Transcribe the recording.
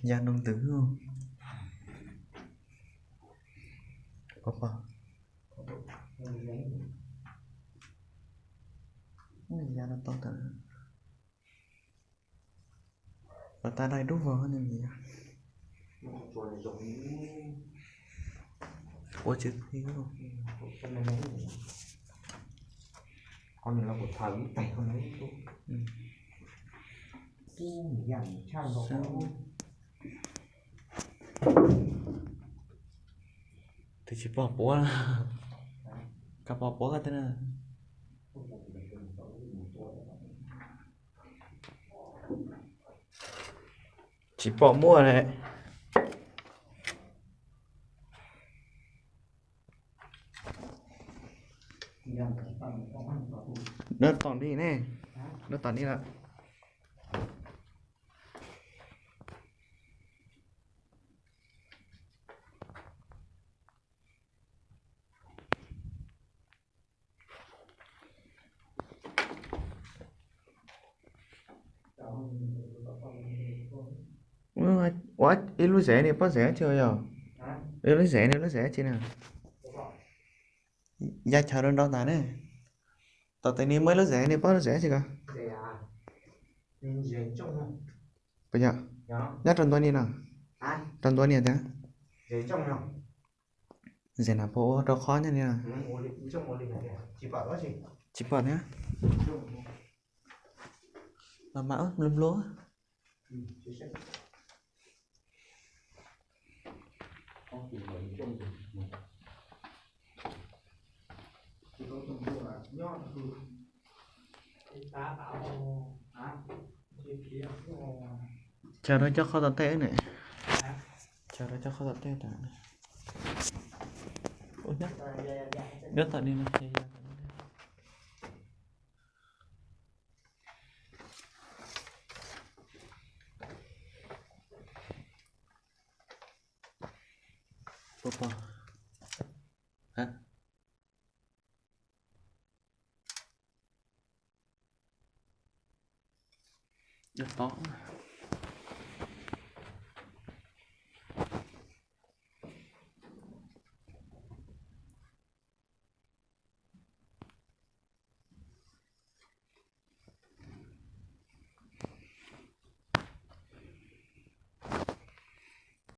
Ya nroo ntws. Pov pov. Ya no tau ntawm. Pov tas dai dub vog ne. Ua tsis Twb tsis pom puab, koj pom puab koj twb na. Tsis pom muaj ne. Nyob tom li ne, nyob tom li lawm. Ua ib lub zem ne, pob zem dab tsi yog? Ib lub zem ne, lub zem dab tsi na? Ya chaw rau nrau tas ne. Tom tes ni muaj ib lub zem ne, pob lub zem dab tsi ko? Puas yog? Nyob rau ntua ni no. Rau ntua ni tiag. Zem na puas ua rau qhov nyob ni no. Tsis pom thiab. Los mas nplua nplua. Chaw rau coj qhov tom tej ne. Chaw rau coj qhov tom tej tas. Nyob tom ni no. Pov pov. Nyob tod.